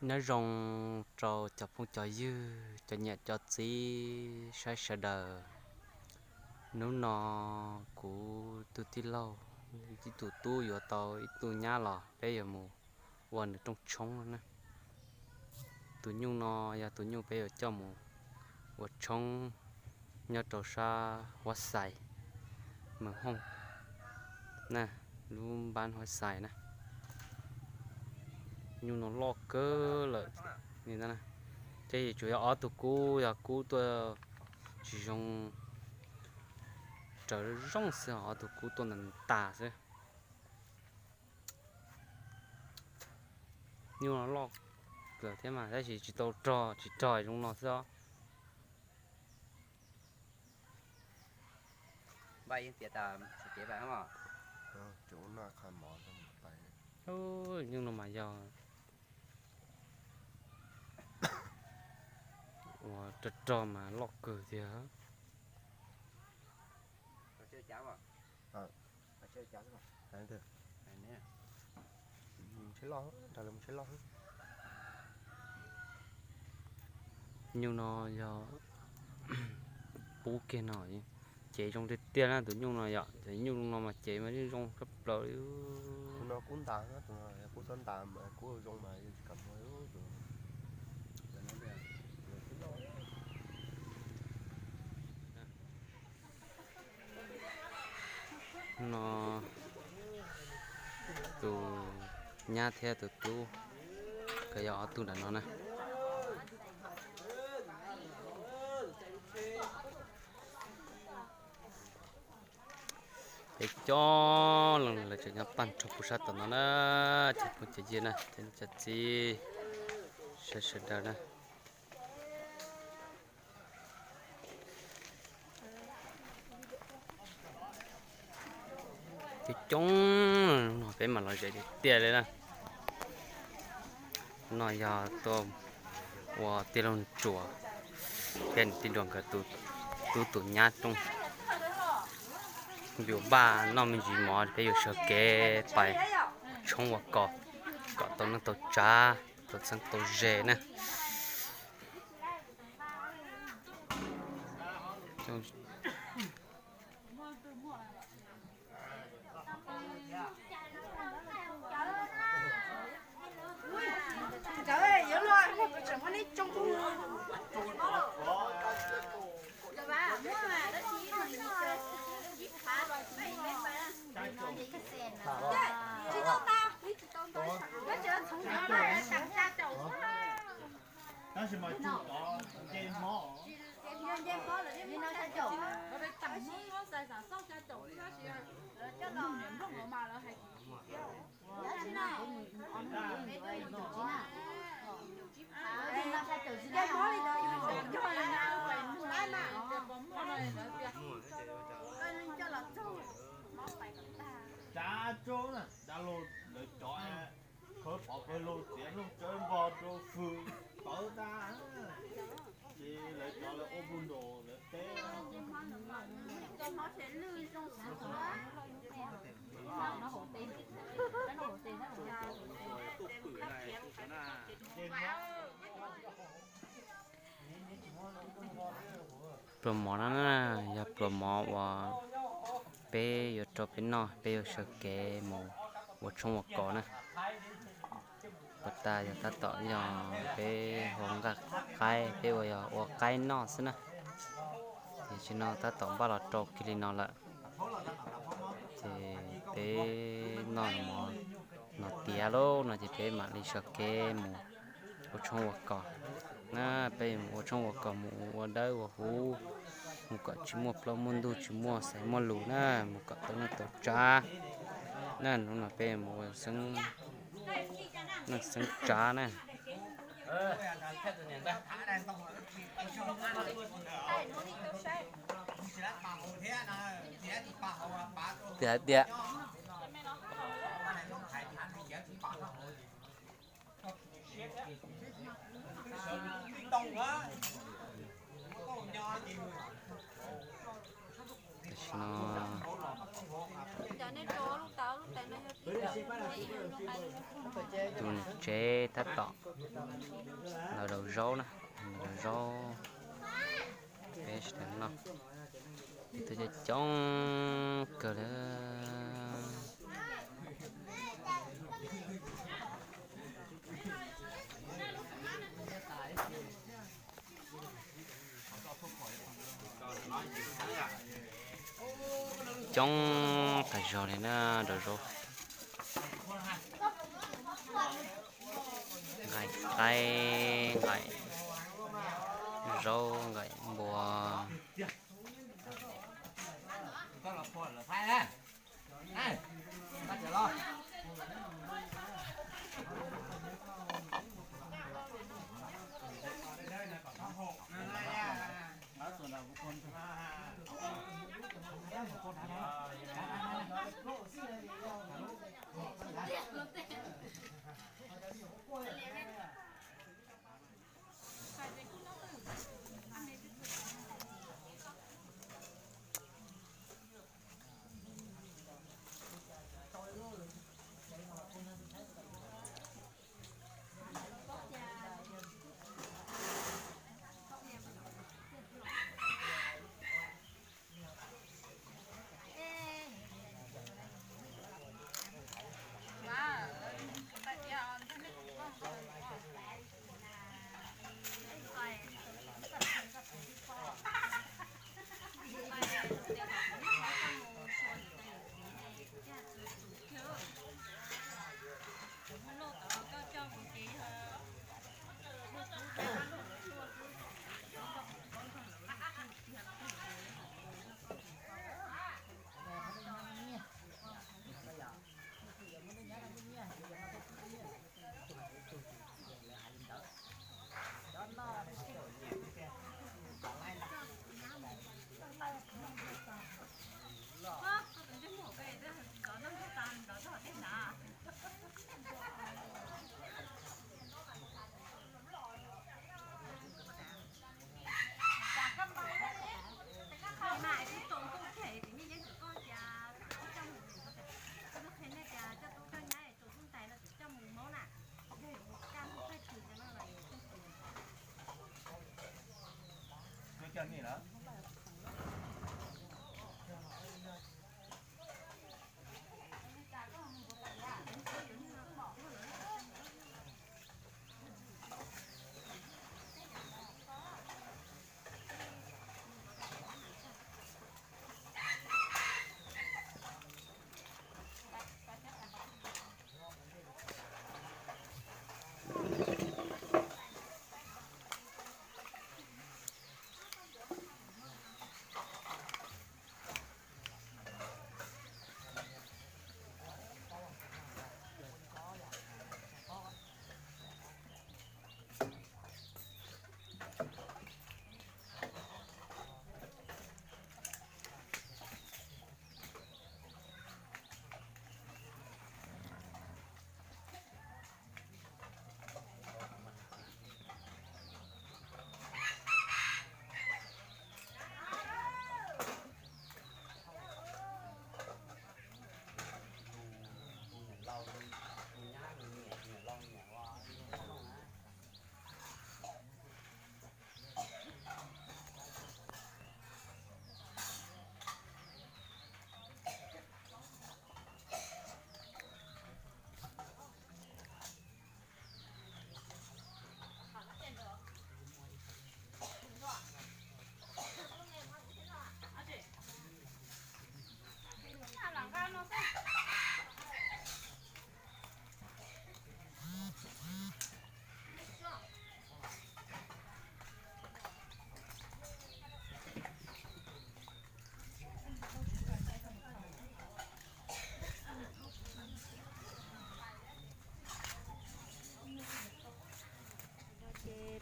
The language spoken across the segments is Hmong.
Nyob zoo rau cov phooj cov ywg, cov niam cov txiv saib sawv daws. Hnub no kuv tus tij laug, ib tug tub yuav tau ib tug nyab los peb yuav mus ua nws rooj tshoob na. Tus nyuj no yog tus nyuj peb yuav coj mus ua tshoob nyob rau sab Huab Xais, Mes Hooj na, lub npab Huab Xais na. Nyuj no loj kawg lawm, tab sis tsuas yog ob tug kub, yog kub tuaj tsis zoo, raws zoo xwb, ob tug kub tuaj ntas ntas xwb. Nyuj no loj lawm thiab mas tab sis tsis tau rog, tsis rog zoo no xwb os. Nyuj no mas yog uas rog rog mas loj kawg tiag. Nyuj no yog pub kiag no, cev zoo tiag tiag na tus nyuj no yom, ces nyuj no mas cev mas yeej zoo tshaj plaws li. Tus no kub ntas, tus no kub txhob ntas, kub zoo mas yeej tsis kam muag. No tus nyab thiab tus tub, nkawd yog ob tug nram no na. Peb coob leej lawv tseem nyob pag nrho puag sab tom no na, cov phooj cov ywg na, cov niam cov txiv, sawv sawv daws na. Coob coob no peb mam los ze tiag tiag li na. No yog tuaj ua tij laug Tsuas thiab niam tij Duas nkawd tub tus nyab rooj. Yuav npaj noj me ntsis mov peb yuav sawv kev pais ua tshoob ua kos, kom tau neej tau tsav, tau txheeb tau ze na. Tab sis mas tsuj tod nce hmo. Tsav tsuag na, da lug lawv cov khawb pov pawg lug txiav nplooj tsawb npog rau fwm tawv tag, ces lawv cov lawv ua puag nraum lawv teb. Pluas mov no na, yog pluas mov uas peb yuav rau peb noj, peb yuav sawv kev mus ua tshoob ua kos na. Puag ta yog tab tom yog peb ua nqaij qaib, peb ua yog ua qaib noj xwb na. Ces tam sim no tab tom npaj los rau kiag li no lawm. Ces peb noj mov no tiav lauj no ces peb mam li sawv kev mus ua tshoob ua kos na. Peb mus ua tshoob ua kos, mus ua dawb ua huv, mus kom tsis muaj plaub muaj ntug, tsis muaj xaiv muaj lus na, mus kom tau neej tau tsav na. Hnub no peb mus ua neej xeeb tsav na. Tiag hais tias tam sim no Tus niam tsev tab tom los daus zaub na, daus zaub peb sawv daws noj. Ib tug coob coob kawg li. Coob tas zog li na, daus zaub. Nqaij qaib, nqaij zaub, nqaij npua.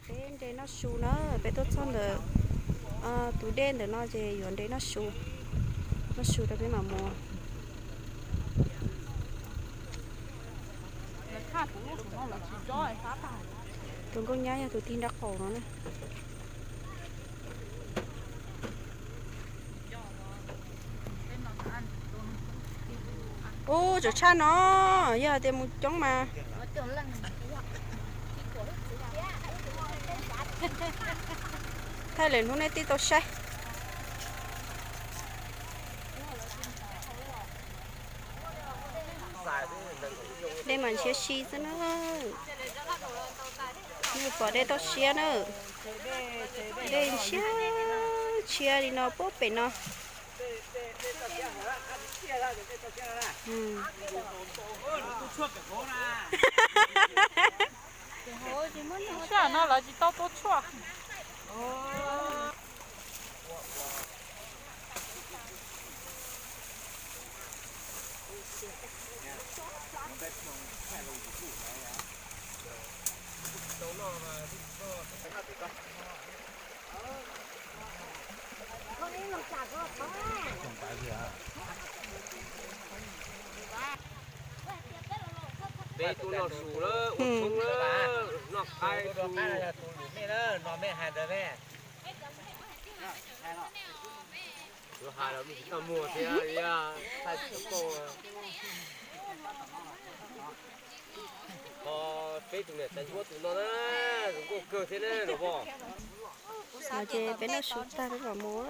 Ces peb nres noj su na, peb tuaj txog ntawm tus dej ntawm no ces yuav nres noj su, noj su rau peb mam mus. Tus nkauj nyab yog tus tig nraub qaum no na. Ub, tseem tshaj no, yog hais tias mus coob mas. Lwm hnub nej twb tau saib. Dej mas ntshiab si xwb na. Nej pom dej toj siab na. Dej ntshiab ntshiab li no puag pem no. Sij hawm no lawv tsis tau tua tshuaj. Peb tub noj su lawm, ua tshoob lawm, noj qaib su. Yuav hais los tsis tau muag thiab, thaij tsis tau. Ho peb tus niam tais huab tus no na, zoo nkauj kawg thiab na los pog. No ces peb noj su tag peb mam mus.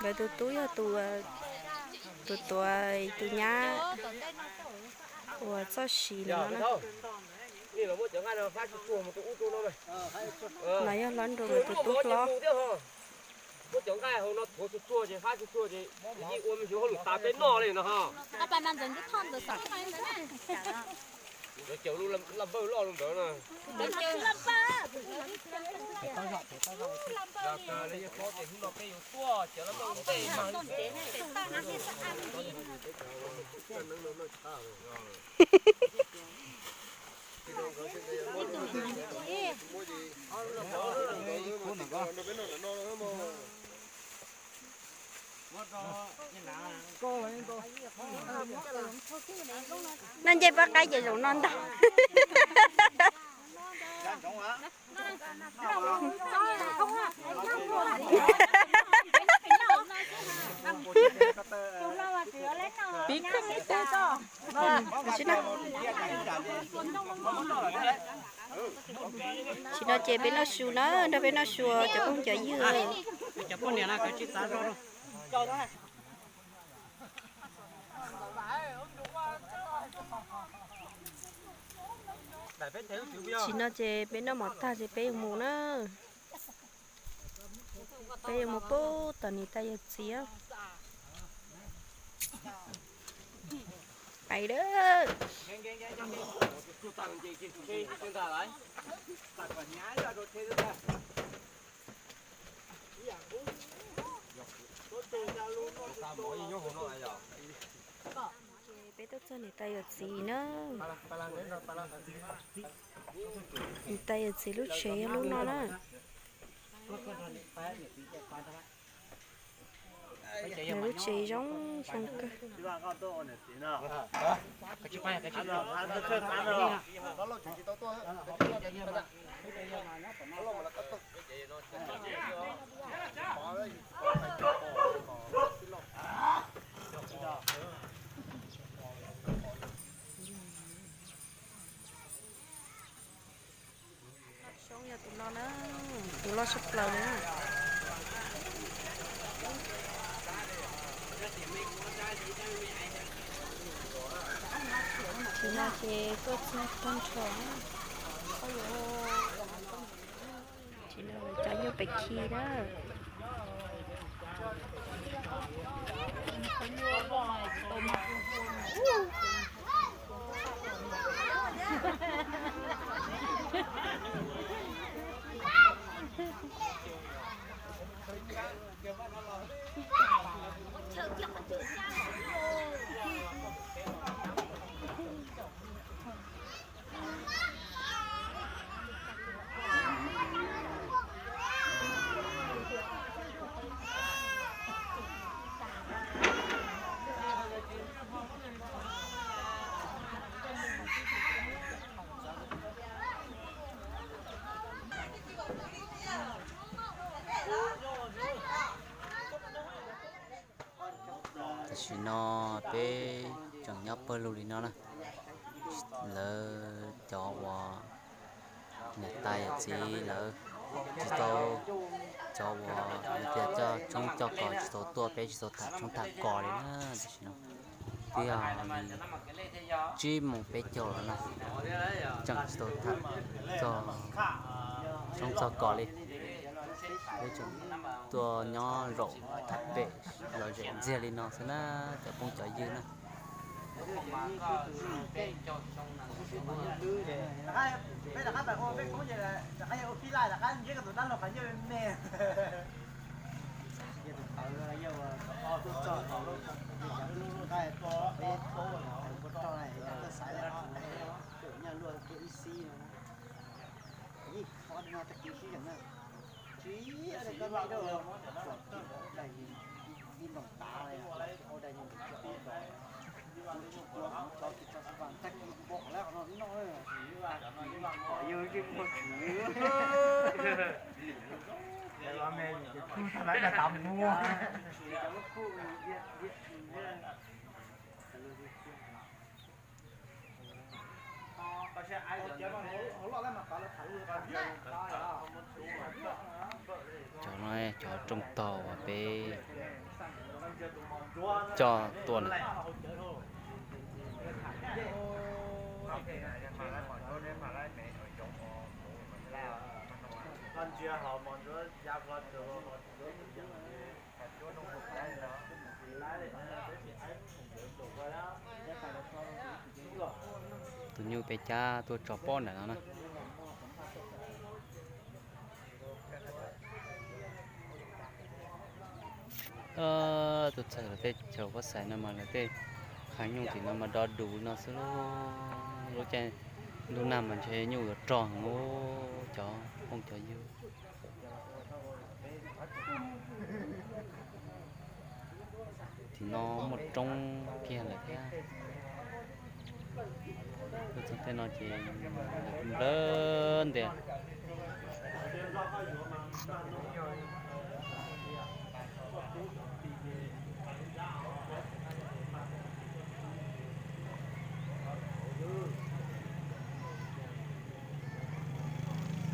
Lawv tus tub yog tus, tus tuav tus nyab uas txoj sis no na. Los yog hlob nraug lawv tus tub hlob. Muab cov nqaij hauv no thuav tsuag tsuag ces fab tsuag tsuag ces ua me xyov hauj lwm tas peb noj li no ho. Cov caum lub laj npawj loj li ntawd na. Lawv yeej paub tias hnub no peb yuav tuaj cov laj npawj ntej mas. Noj ncej pab qaib ces zaum no ntag. Tam sim no ces peb noj su na, nrog peb noj su cov phooj cov ywg. Tam sim no ces peb noj mov tag ces peb yuav mus na. Peb yuav mus pub tom niam tais yawm txiv. Pais lawm. Ces peb tuaj txog niam tais yawm txiv na. Niam tais yawm txiv lub tsev yog lub no na. Nws lub tsev zoo zoo kawg. Xyoob yog tus no na, tus loj tshaj plaws li na. Tam sim no ces tuaj txog tag nrho. Tam sim no cov nyuj pem khi na. Tam sim no peb tseem nyob pawg lug li no na. Lawv cov uas Niam tais yawm txiv lawv tsis tau, cov uas tias coj tshoob coj kos tsis tau tuaj, peb tsis tau tham tshoob tham kos li na. Tam sim no twb yog li tsib moos peb caug lawm no, tseem tsis tau tham txog tshoob txog kos li. Peb tseem tuaj nyob zaum tham pem lom zem ntxiag li no xwb na, cov phooj cov ywg na. Cov no cov rooj tog uas peb coj tuaj na. Tus nyuj peb cab tuaj tso pob ntawm no na. Tuaj txog lawv tej chaw pob xais no mas lawv tej qhov nyuj tim no mas do dus no xwb. Lub caij ntuj nag mas ntshe nyuj yuav rog heev, cov phooj cov ywg. Tim no muaj roob kiag lawm thiab. Tuaj txog tej no ces nplawg ntiag.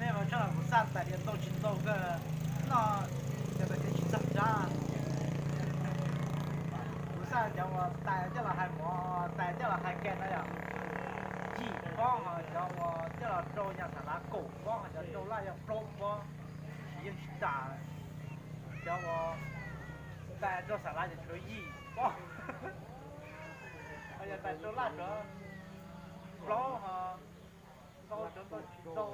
Nej mas tshaj kuv xaj tais diav ntau tsis ntau kawg no, cov tais diav tsis txog tsav. Kuv xaj cov uas tais coj los hais mov, tais coj los hais ke no yog yim pob, ho cov uas coj los rau nyuag xas lav kaum pob, ho cov rau laj yog plaub pob, yeej tsis tas. Cov uas tais rau xas lav ces tshuav yim pob, ho yog tais rau laj tshuav plaub, ho ntau cov ntau tsis ntau.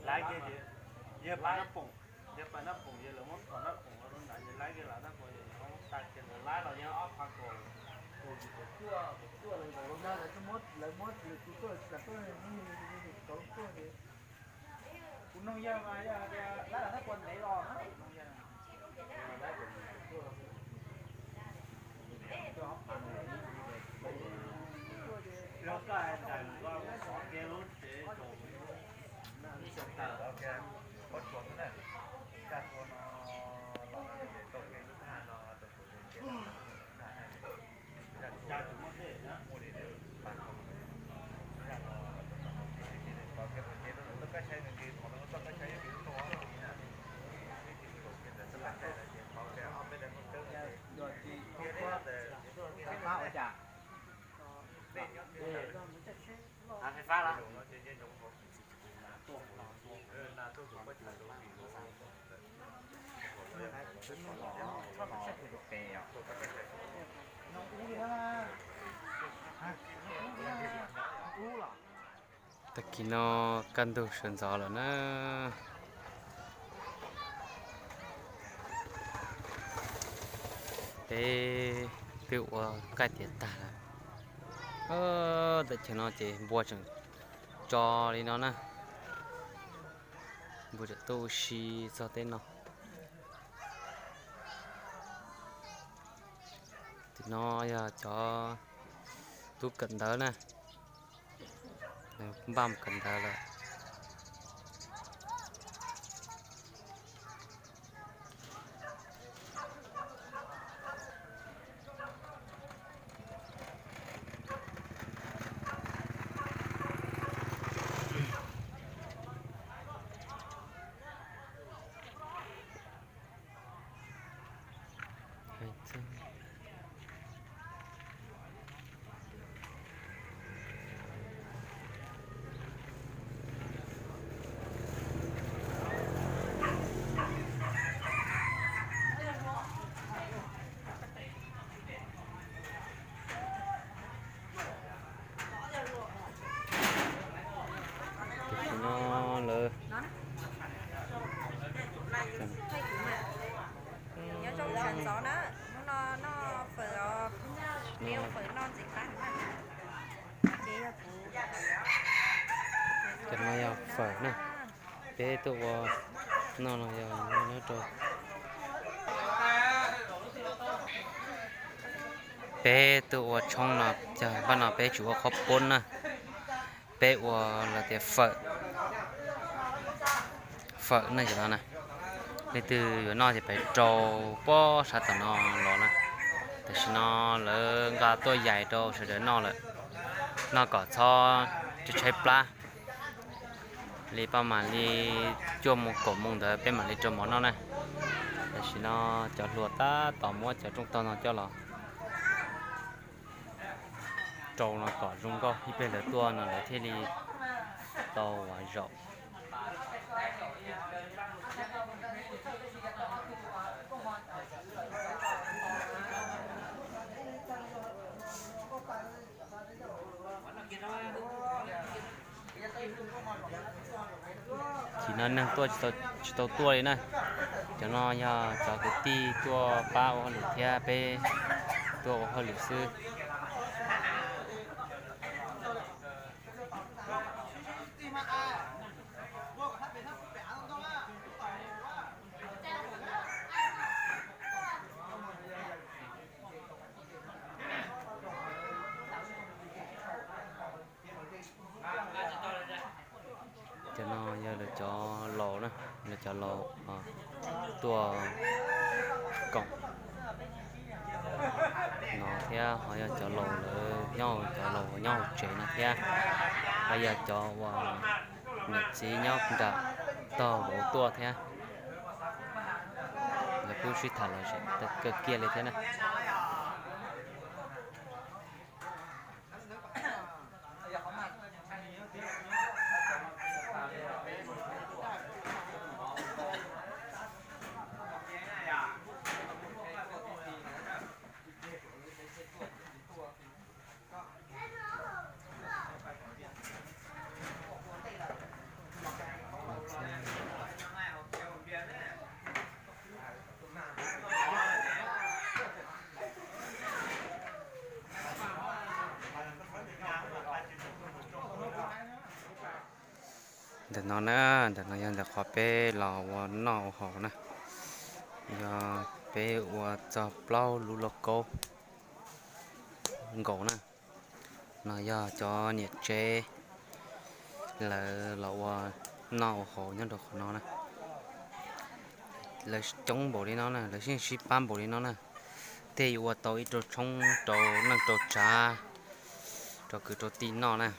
Lawv kiag, yawg pas nab poom, yawg pas nab poom, yawg lawv muab tom nab poom los rau nram, yawg lawv kiag los nab poom, yawg muab tag kiag ntawd lawv los yog ob phav kaum, kaum yim kaum cuaj, kaum cuaj los yog kaum los no, lawv muab, lawv muab lwm tus tuaj, lawv tuaj, kauv tuaj ces kuv noog yawg mas yawg tias lawv los nab poom ntev los na. Hais fais fab los? Tag kis no kaj ntug sawv ntxov lawm na. Peb twb ua nqaij tiav tag lawm. Teb chaws no ces npua tseem tso li no na. Npua tseem tuaj ua si txog teb no. Tim no yog cov tub kawm ntawv na, npaj mus kawm ntawv lawm. Tam sim no lawv, cov no yog fawm na, peb tuaj ua noj no yog nyob rau, peb tuaj ua tshoob no, npaj no peb tsis ua qhob poob na, peb ua lawv tias fawm, fawm na cov no na. Leej twg yuav noj ces pem rau pob sab tom no los na. Tam sim no lawv nqa tuaj yais rau sawv daws noj lawm, noj kom txhob tshaib plab. Li paj mam li cuaj moos kaum moos ntawd peb mam li rau mov noj na. Tam sim no cov hluas tab tom muab cov rooj tog no coj los rau no kom zoo nkauj, ib pliag lawv tuaj no lawv thiaj li tau ua zaum. Tim no neeg tuaj tsis tau tuaj li na. Cov no yog cov kwv tij tuaj pab ua hauj lwm thiab peb tuaj ua hauj lwm xwb. Cov no yog lawv cov laus na, lawv cov laus tuaj koom no thiab ho yog cov laus lawv nyob, cov laus nyob hauv tsev no thiab, ho yog cov uas niam txiv nyob nram tog vauv tuaj thiab. Lawv kuj sib tham los kawg kiag li thiab na. Ntawm no na, ntawm no yog ntawm qhov peb los ua noj ua haus na, yog peb ua txog plaub lub lauj kaub nkaus na. No yog cov niam tsev lawv los ua noj ua haus nyob rau qhov no na. Lawv coob npaum li no na, lawv yeej sib pab npaum li no na, thiaj yuav ua tau ib rau tshoob rau neej rau tsav, rau kwv rau tij noj na.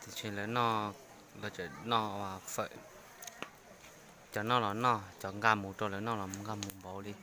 Tiam sis lawv noj, lawv tseem noj fawm, cov noj los noj, cov nqa mus rau lawv noj los nqa mus npaum li.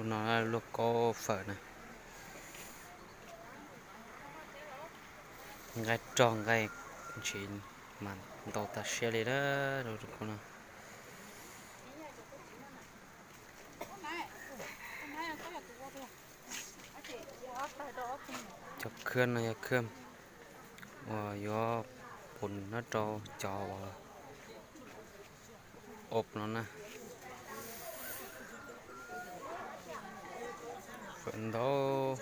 No luaj kaub fawm na. Nqaij rog nqaij ntsis mas ntau tas siab li na, rau kuv no. Cov khwb no yog khwb uas yuav pum nyob rau cov uas ob no na. Fawm ntau.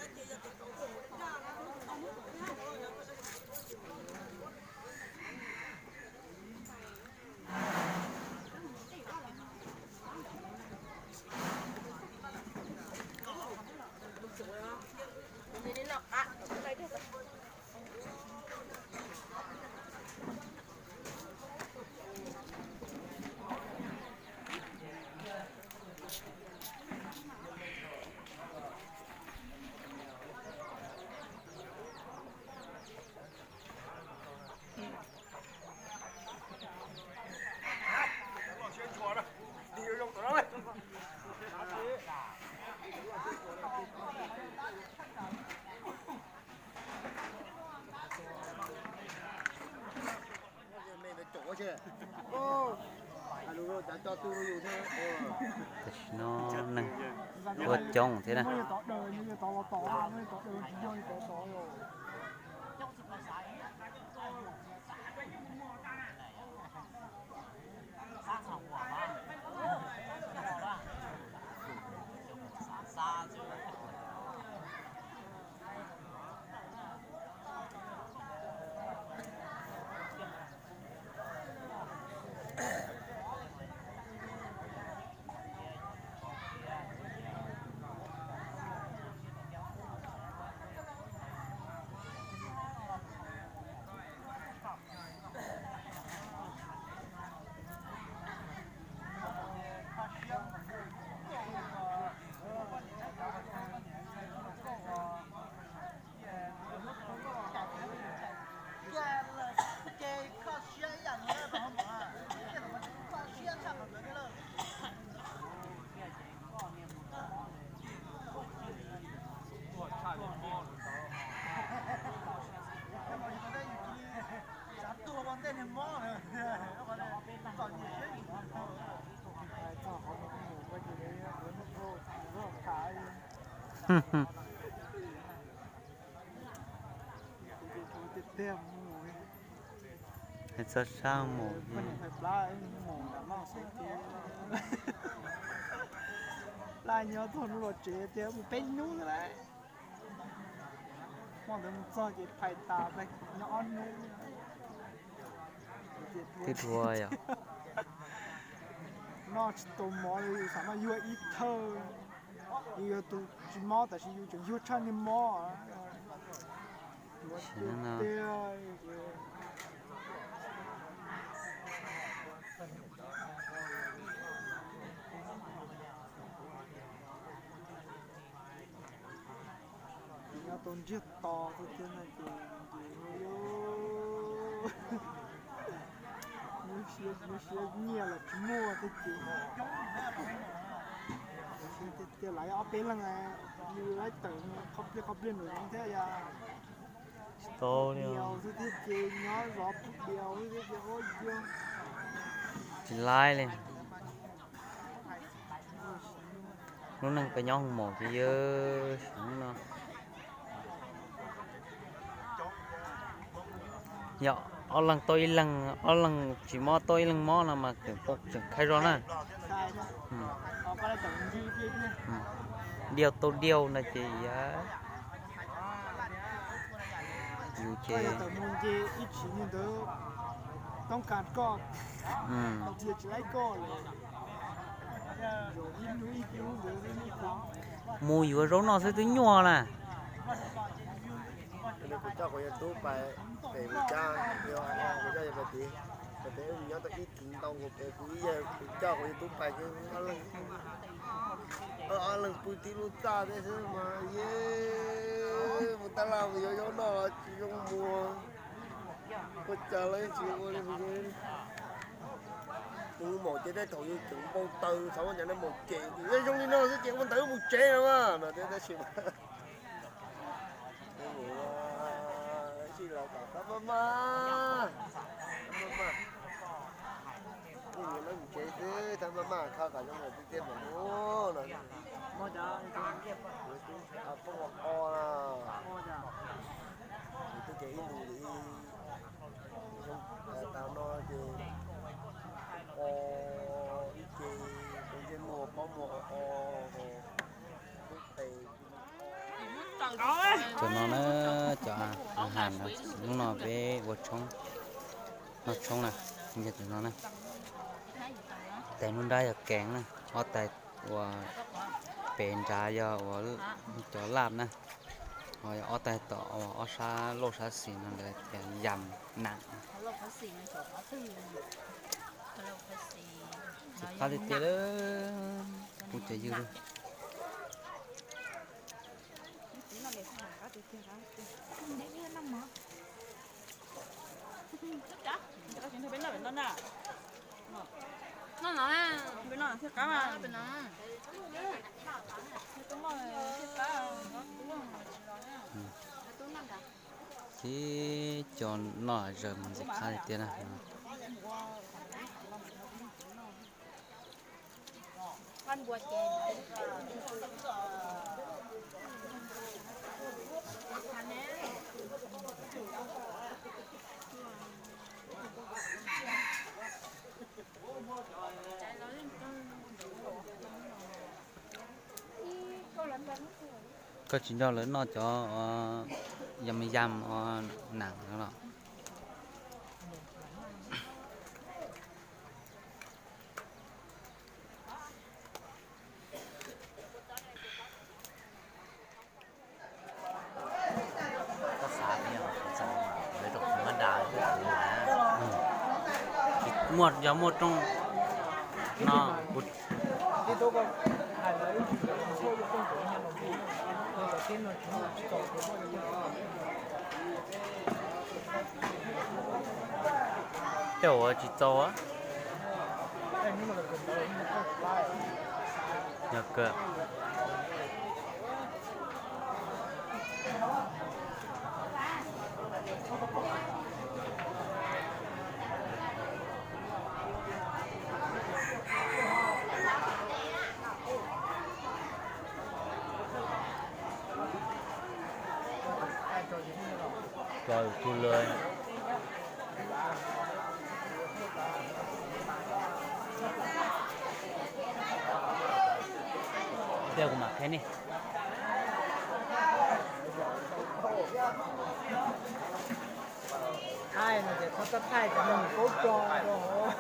Tam sim no neeg ua coob thiab na. Hais txog sab mus, plab nyob txog hnub los tsev tias mus peb hnub lawm. Hmo ntawd mus txog ces phais tas tag nyob ob hnub. Twb dhuav yom. Noj tsis tau mov li, yus xav noj yuag ib thawj. Yus yog tus tsis mob tab sis yus tseem yuag tshaj niag mob. Tiag. Nyob tau ntsiag to xwb thiab no ces nws ces lub siab nyiaj los tsis muaj thiab ces tias lawv ob peb leeg, yus laib tawm qhov pliag qhov pliag nraum zoov thiab yom. Tsis tau li. Diaus xwb thiab ces nyob zov diaus xwb thiab ces ua yog tsis laib li. Lub neej peb nyob hoo maum ces yawg seev no. Yog ob leeg tau ib leeg, ob leeg tsis mob tau ib leeg mob no mas tseem pom tseem khaib zog na. Diaus tau diaus no ces yog yus ces mus yuav zaub noj xwb twb nyuaj na. Kuv coj kuv yawg tub pais pem kuv cab, kuv coj yawg pais tid, pais tid nyob tau ib txwv ntau nkaus pem kuv ib yawg, kuv coj kuv yawg tub pais ob leeg, ob leeg pw tib lub txaj thiab xwb mas yog mus tab laj mus yuav zaub noj los tsis zoo mus, ua cas los yeej tsis ua li mus. Mus mus ces tej thaum yus tseem npau taws thaum ub ces nej mus ces yog zoo li no xwb ces ua ntawd mus tsev no mas no thiab tab sis mas sij los kom qab maj maj, qab maj maj, kuj yuav lawv mus tsev xwb, qab maj maj kho kom zoo lawm tiag tiag mas mus no. Poob ua qo na, twb ces ib ntus li ib xyoo tas no ces qo ib ce, ntsej muag pob muag o o, lub qe. Cov no na, cov a has na, hnub no peb ua tshoob, noj tshoob na, yog cov no na. Tais nruab nrab yog keev na, ob tais uas pem nrad yog uas cov laj na, ho yog ob tais tom uas ob sab lauj sab xis no lawv tias yam nam. Txiv qab tiag tiag, kuv cov ywg li. Tib co noj zaws mas ntxim qab li tiag na. Koj tsis nco lawv noj cov yam yam nam no los? Muaj, yog muaj rooj no kuv tej uas tsis txaus. Yog kawg. Tso tus lawm. Thiab kuv mam qhia nej. Thaij no ces txhob txhob thaij cov neeg paub tso rau hauv.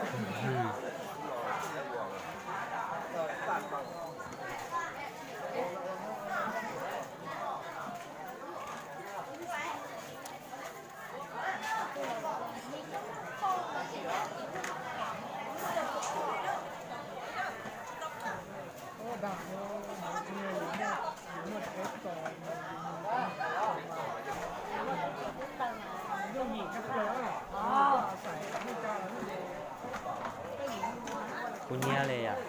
Kuv nyiag li yom.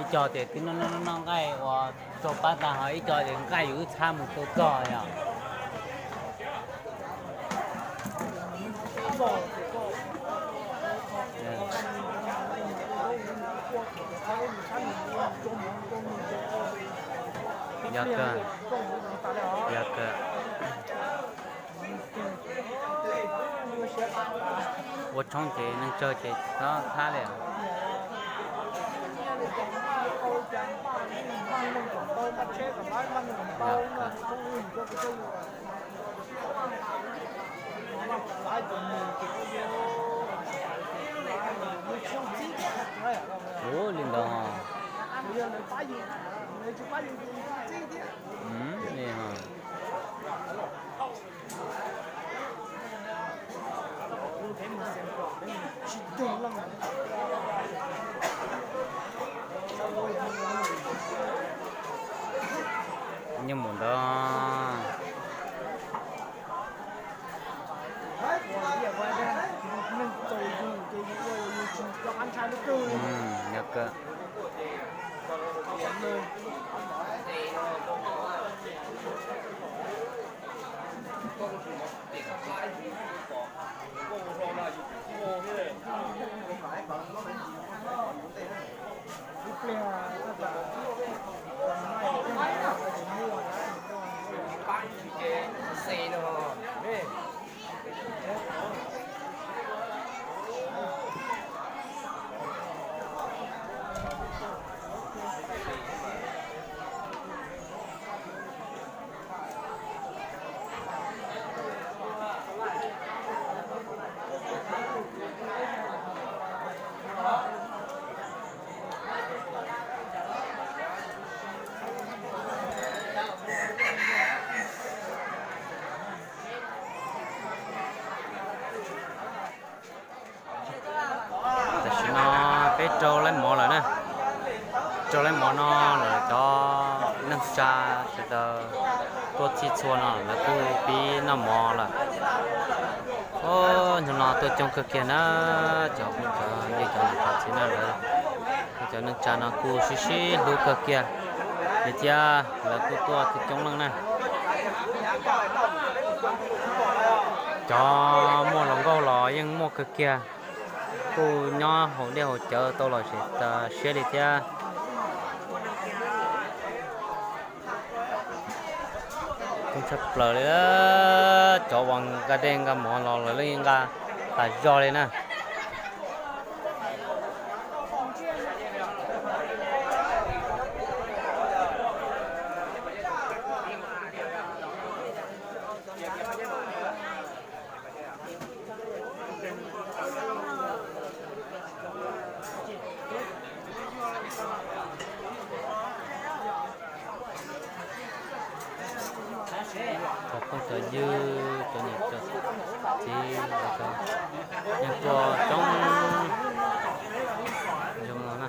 Ib co ces twb noj noj noj nqaij ua tsaug pab tag, ho ib co ces nqaij yus wb txhab mus tau txog yom. Yog kawg, yog kawg. Ua tshoob ces neeg tsawg ces txhob thab li. Ua li ntawd. Li ho. Nyob mus ntawd. Nyob kawg. Tam sim no peb rau laib mov lawm na. Rau laib mov no lawm, cov neej tsa sawv daws tuaj txhij txhua no lawv kuj pib noj mov lawm. Ub, hnub no tuaj coob kawg kiag na, cov phooj cov ywg cov niam cov txiv na lawm. Cov neej tsa no kuj sib sib hlub kawg kiag li thiab, lawv kuj tuaj coob coob leej na. Cov muaj hluas nkauj los yeej muaj kawg kiag, kuj nyob haus dej haus cawv tau los tseem tas siab li thiab. Coob tshaj plaws li, cov uas nqa dej nqa mov los lawv yeej nqa tas zog li na. Cov phooj cov ywg, cov niam cov txiv, yeej tuaj coob zoo no na.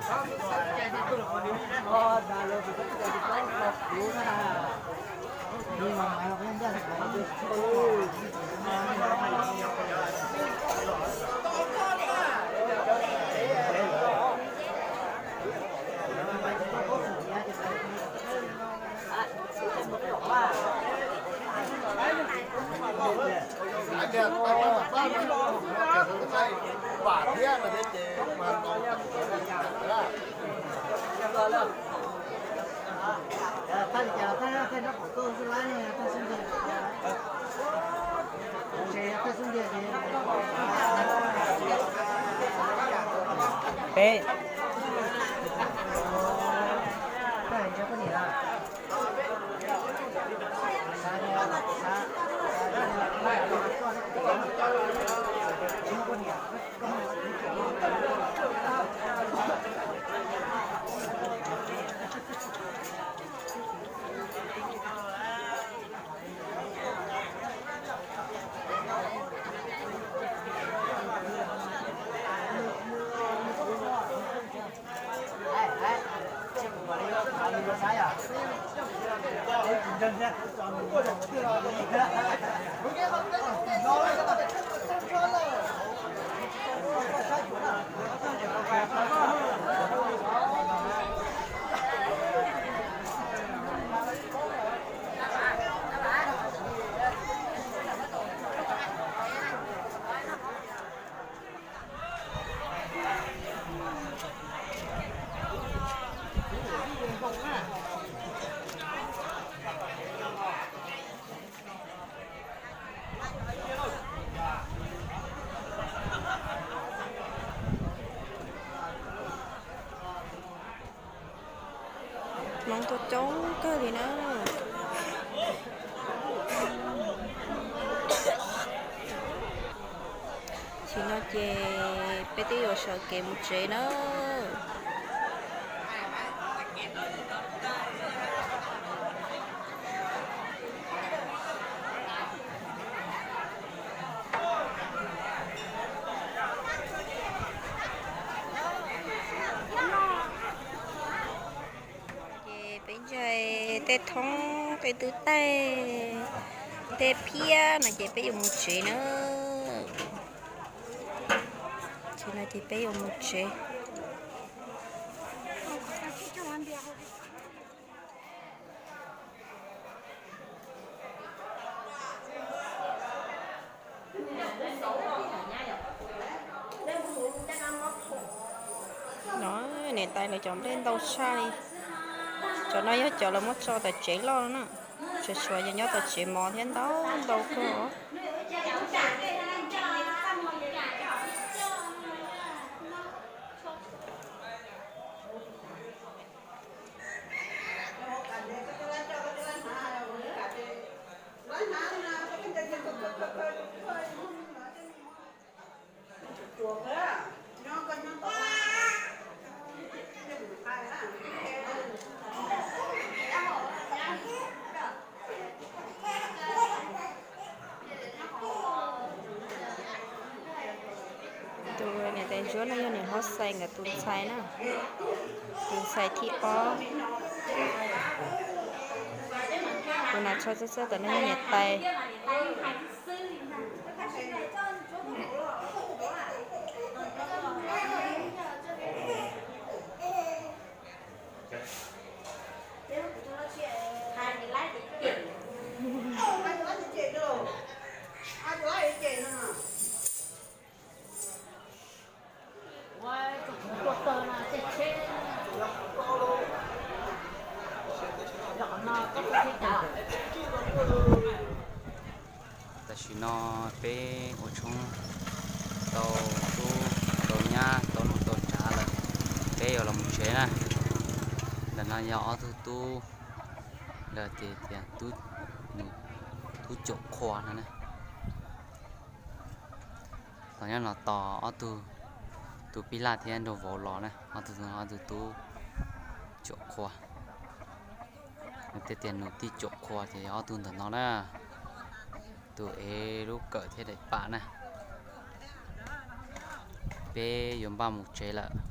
Peb. Hmoob tuaj coob kawg li na. Tam sim no ces peb twb yuav sawv kev mus tsev na. Ces peb ntshai tej thoob Peb twb taij tej phiab no ces peb yuav mus tsev na. Ces no ces peb yuav mus tsev. No, niam tais lawv cov nplej ntau tshaj li. Cov no yog cov lawv muab tso tom tsev loj na. Tseem tshuav yog nyob tom tsev mov thiab ntau ntau kawg os. Tus niam tais ntsuab no yog niam hlob Xais nkawd tus ntxhais na, tus ntxhais thib ob. Tus nas tsho txawj txawj tom no yog niam tais. Tam sim no peb ua tshoob tau tub tau nyab tau noj tau tsav lawm, peb yuav los mus tsev na. Ntawm no yog ob tug tub, lawv tias tias tub, tub caum qhua no na. Tom nyob no tos ob tug, tus pij laj thiab nraug vauv los na, ob tug, ob tug tub caum qhua. Nws tej tias nus tij caum qhua ces yog ob tug ntawm no na. Tus ev lub kawm thiab daim pam na. Peb yuav npaj mus tsev lawm.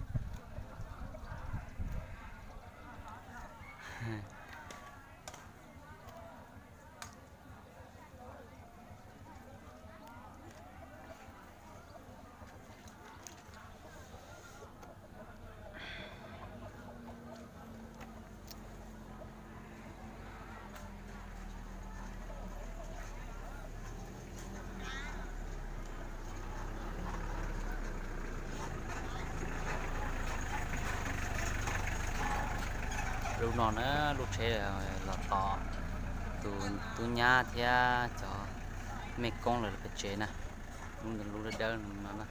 Lub no na, lub tsheb los tos tus tub nyab thiab cov mej koob lawv pem tsev na. Lub, lub dawb dawb no na.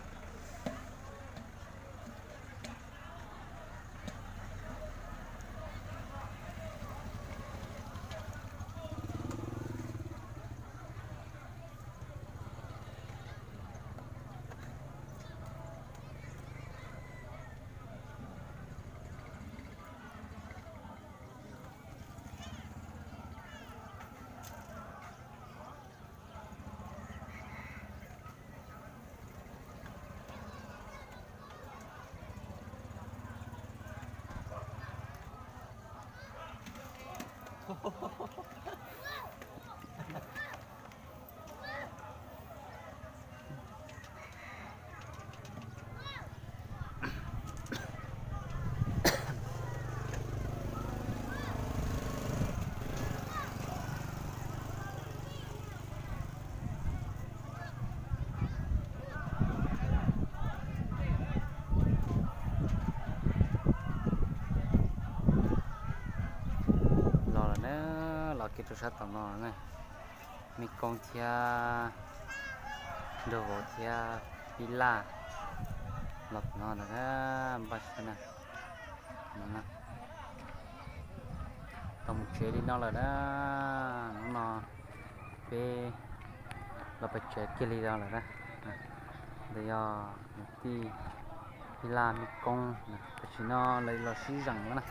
Los lawm na, los kiag rau sab tom no na. Mej koob thiab nraug vauv thiab pij laj los tom no lawm na, npaj siab na. Tau mus tsev li no lawm na, hnub no peb los pem tsev kiag li no lawm na. Ntawd yog niam tij pij laj mej koob, tam sim no lawv los sib zeem na.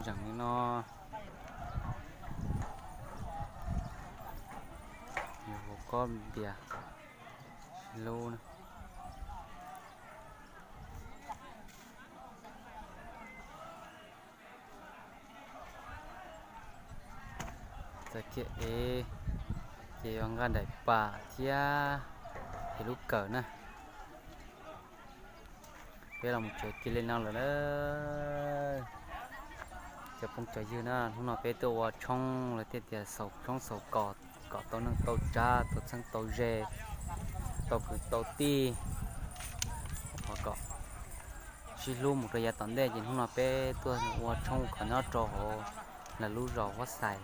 Zeem li no. Yog hauv kob npias lub na. Tiaj ev, ces yuav nqa daim pam thiab ev lub kawm na. Peb los mus tsev kiag li no lawm na. Cov phooj cov ywg na, hnub no peb tuaj ua tshoob los thiaj tias xaus tshoob xaus kos kom tau neeg tau tsav, tau txheeb tau ze, tau kwv tau tij, kom sib hlub mus rau yav tom ntej. Ces hnub no peb tuaj ua tshoob kom nyob rau hauv lawv lub zos Huab Xais,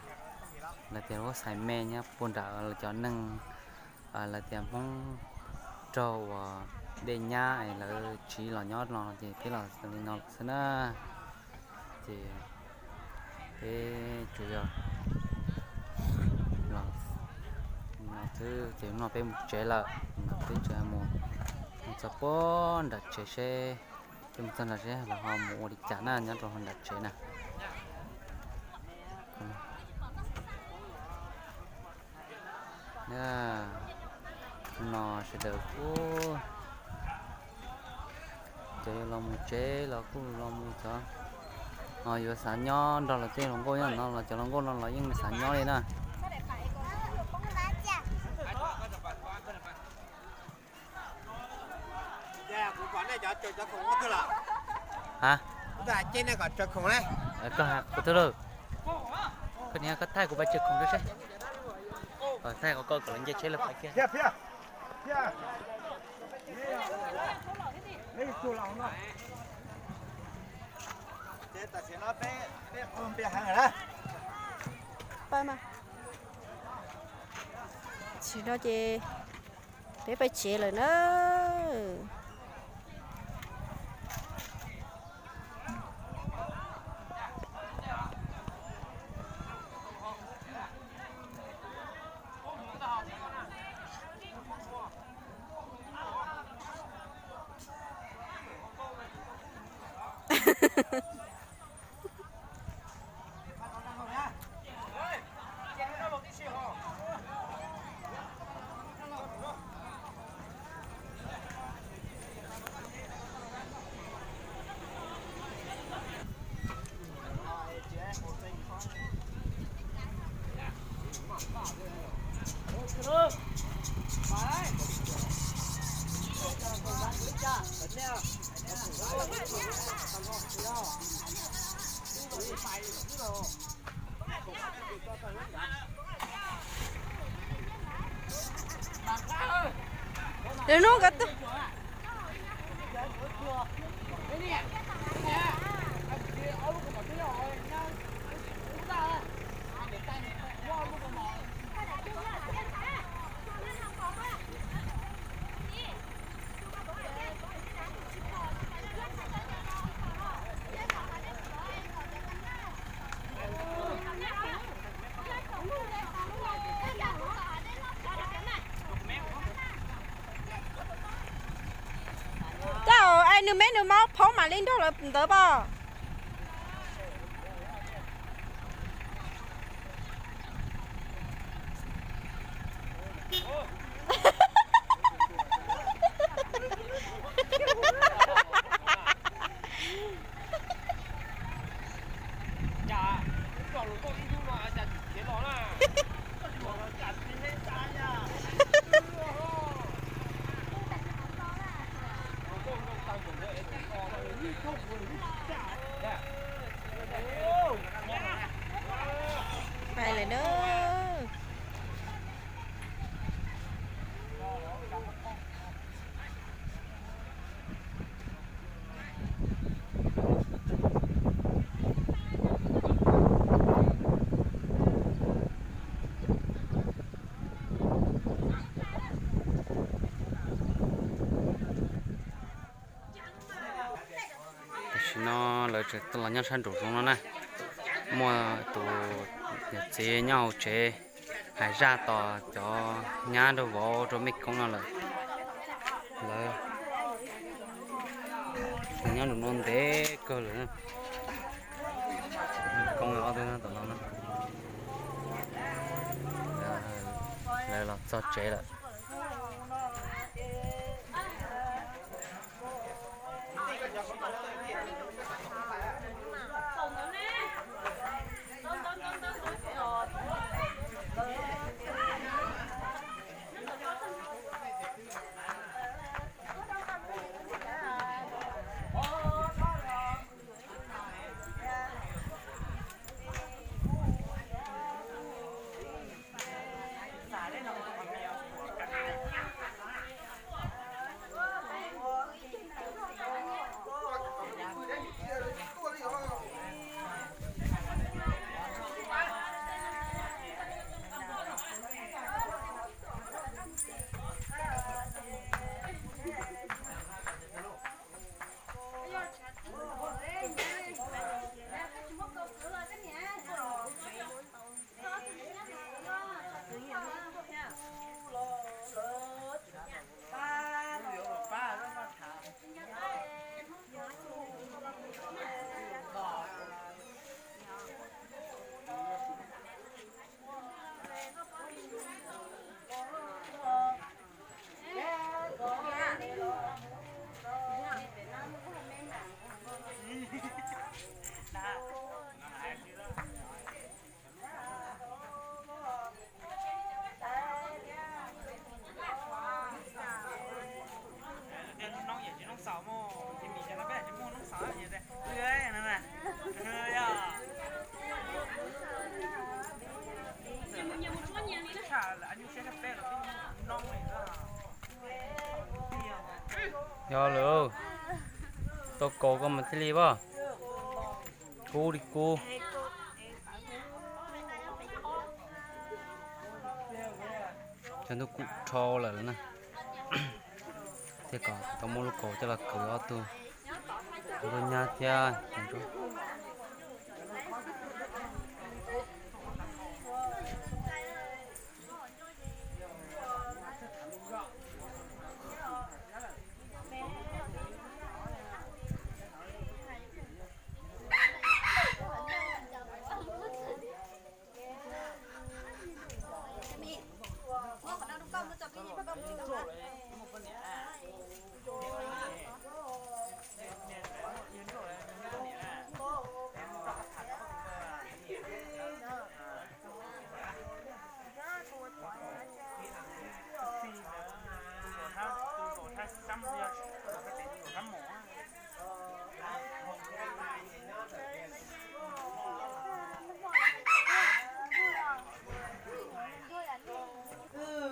lawv tias Huab Xais me nyob puag nram lawv cov neeg, lawv tias Hmoob raug uas dej nyab es lawv tsiv los nyob no ces peb los li no lawm xwb na. Ces peb tsuas yog los no xwb ces hnub no peb mus tsev lawm, peb tseem mus, mus txog puag nram tsev seb, peb mus txog nram tsev los ho mus ua li cas na nyob rau hauv nram tsev na. No sawv daws kuj, cov yuav los mus tsev los kuj los mus, cov yuav xav nyob nrog lawv tej hluas nkauj nyob no los cov hluas nkauj no los yeej xav nyob li na. Ha, koj hais kuv twg lauj? Koj niam koj thaij kuv pais tsaws khoom rau seb. Thaij kom koj kom lawv nce tsheb lawv pais kiag. Tam sim no peb, peb qw npias heev lawm na. Tam sim no ces peb pais tsev lawm na. Lwm hnub nkawd tuaj. Coj es nws me nws mob phob mam li nrog lawv ntawd pom. Pais lawm na. Tam sim no lawv tseem los nyob sab nraum zoov no na. Muaj tus niam txiv nyob hauv tsev hais zaj tos cov nyab rau vauv rau mej koob no lawm. Lawv nyob nraum no ntev kawg lawm. Koob ob tug tom no na. Lawv los txog tsev lawm. Yog lawm, tau kaus koj mas thiaj li pom. Kub li kub. Cov ntub kum rho lawm na. Thiaj kom tau muab lub kaus coj los kwv ob tug, tau nyab thiab.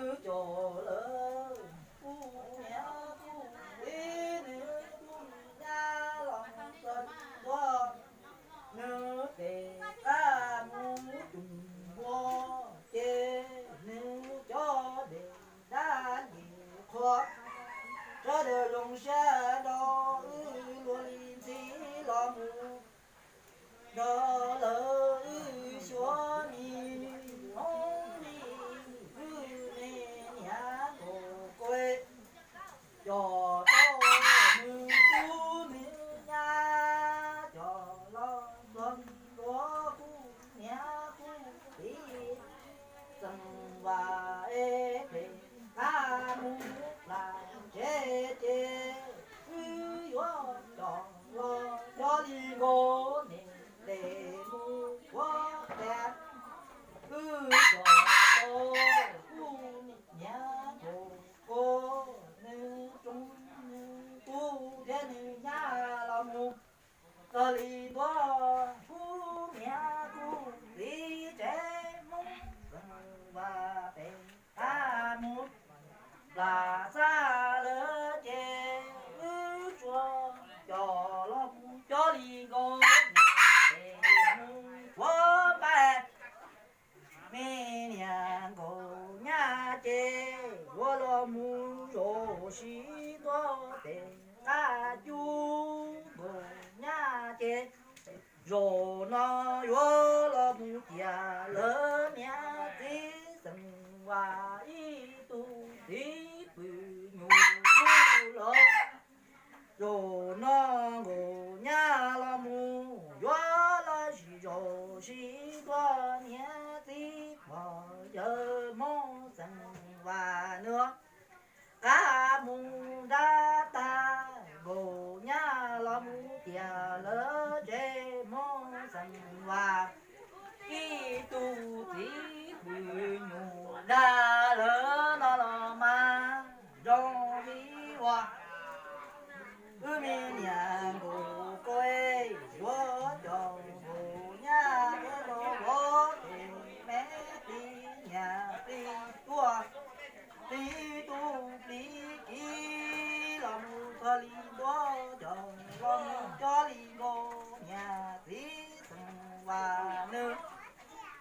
Wb cov lawv kuj niam kuj txiv, nws kuj nyab los mus txog ntua, nws tes qab mus cuag npua, ces nws cov dej dab ncig qhua. Sawv daws zoo siab nrog wb luag li ntxhi los mus nrog lawv wb xyuas me hoob li wb me niam nkaus kuv, cov tub nws tub nws nyab, cov los txog ntua kuj niam kuj txiv, xeem Vas es pem qab mus plas tsev ces wb yuav coj los coj li nkaus niam tes mus ua cas. Wb cov tub kuj niam nkaus kuv, nws tsoob nws tub thiab nws nyab los mus txog li ntua kuj niam kuj txiv tsev Hmoob Xeem Vas pem qab mus plas xab lawm ces wb tsuas coj los mus coj li nkaus niam tes mus ua pab. Me niam nkaus nyab ces yuav los mus zaum sib ntua tes qab cub nkaus nyab ces zaum no yuav los mus cia lawv niam txiv Xeem Vas ib tug txiv pw nyuj lawm. Zaum no nkaus nyab los mus yuav los sis zaum sib ntua niam txiv pog yawg Hmoob Xeem Vas nws qab mus nrab tag, nkaus nyab los mus cia lawv tsev Hmoob Xeem Vas ib tug txiv pw nyuj dag lawm no los mas zoo li ua. Wb me niam nkaus kuv yuav coj nkaus nyab los ua tes me plig niam plig tuaj, plig tub plig kiv los mus txog li ntua coj los mus coj li nkaus niam txiv Xeem Vas nws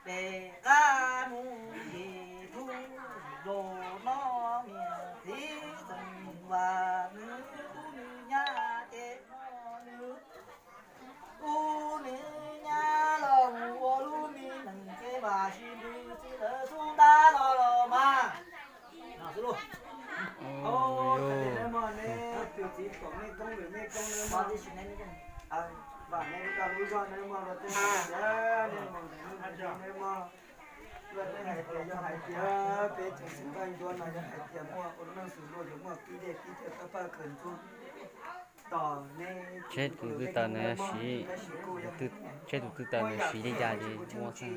pem qab mus ces tub zaum no niam txiv Xeem Vas nws tub nws nyab ces nws tub nws nyab los mus ua lub me nees ces Vam Siv Ntws txiv lawv xub ntab no los mas. Luag tej hais tias yog hais tias peb tseem xeem Vaj Ncuab no yog hais tias muaj ua lub neej xws luag yuav muaj pib dej pib cawv tawj paj khaws ntxuag. Tseb tus twg tawm nws siv, tseb tus twg tawm nws siv li cas ces muaj xwb.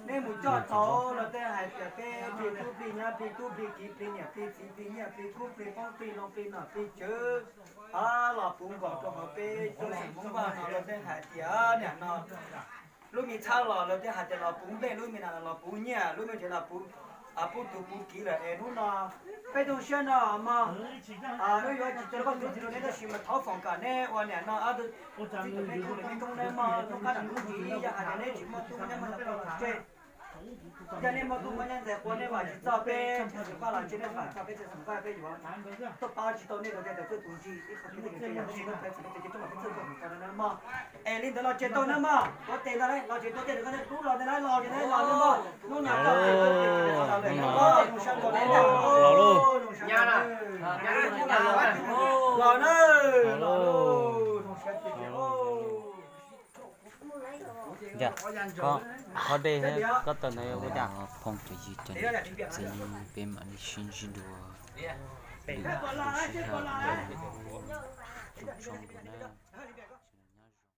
Nej mus coj tau los tej hais tias peb plig tub plig nyab plig tub plig kiv plig niam plig txiv plig nyiaj plig kub plig poob plig loo plig nom plig tswv los puv nkaus rau hauv peb tub xeem Hmoob Vaj no los tej hais tias niam no Lub me txhab los lawv thiaj hais tias los puv nplej, lub me na los puv nyiaj, lub me tsev los puv, puv tus puv kiv lawm es hnub no peb tug siab no mog, lub yuav tsis tau koj tus txiv rau neb tab sis mas thov foom kom neb ua niam no ob tug txiv tus me tub lawm me tub neb mog, hnub qab nram hnub ntxiv yog hais tias neb tsis muaj tub muaj nyab muaj ntxhais los tsev, yog neb muaj tub muaj nyab ntxhais qua neb vam tsis txog peb txhua tus paj los tsev, neb vam txog peb txhua tus paj peb yuav tuaj pab tsis tau nej rau tej tawm txuj tus ntsis ib qho peb txhua tus paj peb txhua tus paj no mog. Es li ntawd los tsev tau na mog, kuv tes ntawd los tsev tau tej koj dub los ntawd los tsev los na mog, hnub no los lauj, los na, los lauj. Yog, qhov dej thiab koj tawm ntawd yog ua cas? Phooj ywg cov niam txiv, peb mam li sib ntsib dua lwm lub sij hawm, ua tsaug ntau na.